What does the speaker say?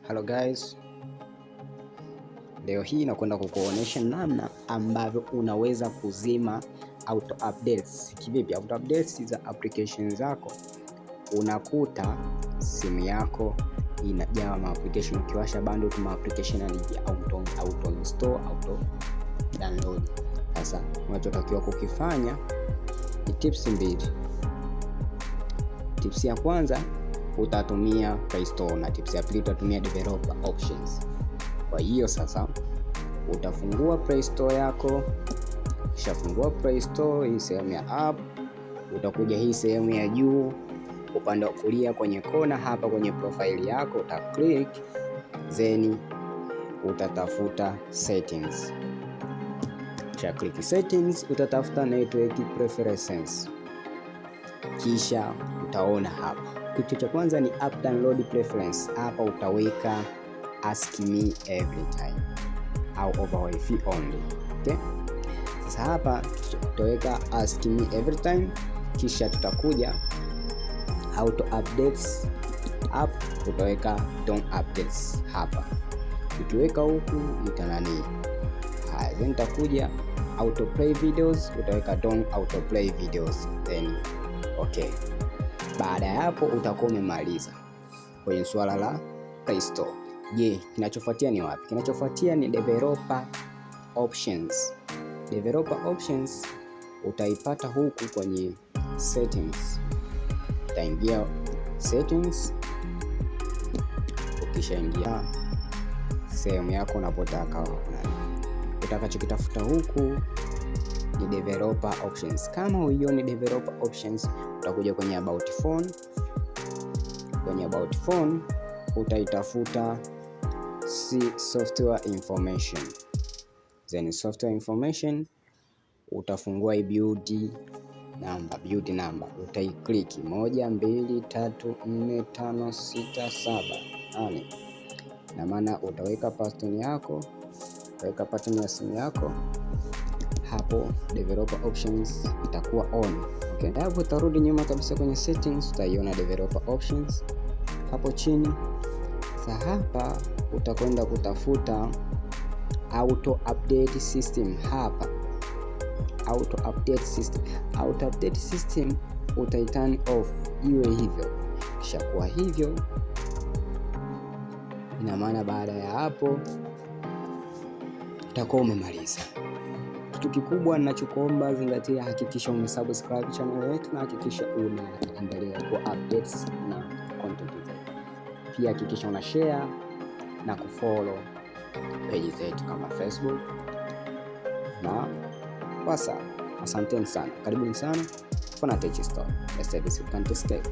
Hello guys, leo hii nakwenda kukuonesha namna ambavyo unaweza kuzima auto updates. Kivipi? Auto updates za application zako, unakuta simu yako inajaa ma application, ukiwasha bando tu ma application yanaji auto, auto install, auto download. Sasa unachotakiwa kukifanya ni tips mbili. Tips ya kwanza utatumia Play Store na tips ya pili utatumia developer options. Kwa hiyo sasa utafungua Play Store yako, ukishafungua Play Store, hii sehemu ya app, utakuja hii sehemu ya juu upande wa kulia kwenye kona hapa kwenye profile yako uta click, then utatafuta settings. Kisha click settings, utatafuta network preferences, kisha utaona hapa kitu cha kwanza ni app download preference. Hapa utaweka ask me every time au over wifi only. Okay? Sasa hapa tutaweka ask me every time, kisha tutakuja auto updates app utaweka don't updates hapa. Ukiweka huku itanani. Haya, then utakuja autoplay videos utaweka don't autoplay videos then okay. Baada ya hapo utakuwa umemaliza kwenye swala la Play Store. Je, kinachofuatia ni wapi? Kinachofuatia ni developer options. Developer options utaipata huku kwenye settings. Utaingia settings, ukishaingia sehemu yako unapotaka, utakachokitafuta huku ni developer options. Kama huioni developer options, utakuja kwenye about phone. Kwenye about phone utaitafuta si software information, then software information utafungua hii build number, build number utaiclick 1, 2, 3, 4, 5, 6, 7, 8, na maana utaweka pattern yako, utaweka pattern ya simu yako hapo, developer options itakuwa on. Okay, hapo utarudi nyuma kabisa kwenye settings, utaiona developer options hapo chini. Sasa hapa utakwenda kutafuta auto update system hapa, auto update system, auto update system utai turn off iwe hivyo. Kisha kuwa hivyo, ina maana baada ya hapo utakuwa umemaliza. Kitu kikubwa ninachokuomba zingatia, hakikisha umesubscribe channel yetu na hakikisha unaendelea kwa updates na content zetu. Pia hakikisha una share na kufollow page zetu kama Facebook na WhatsApp. Asanteni sana, karibuni sana Fanatech Store, a service you can't escape.